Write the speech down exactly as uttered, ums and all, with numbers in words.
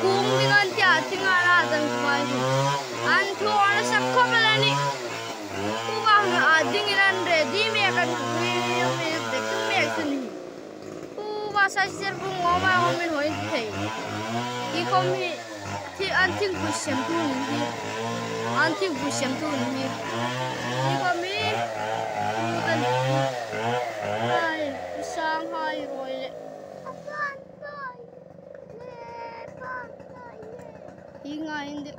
Kung ding an tia, thing an a zang kuai hi. An thu an sak khawp el a nih. Kuva hna a dingin an ready mek an hui mek dek mek chu ni. Kuva sa ser bu ngawma hawmin hoi thei. Hi khawm hi, thi an thingpui siemtu ni hi. An thingpui siemtu ni hi. Hi khawm hi, tu ta ni. Hai, sang hai roi le. Hi ngai in dek.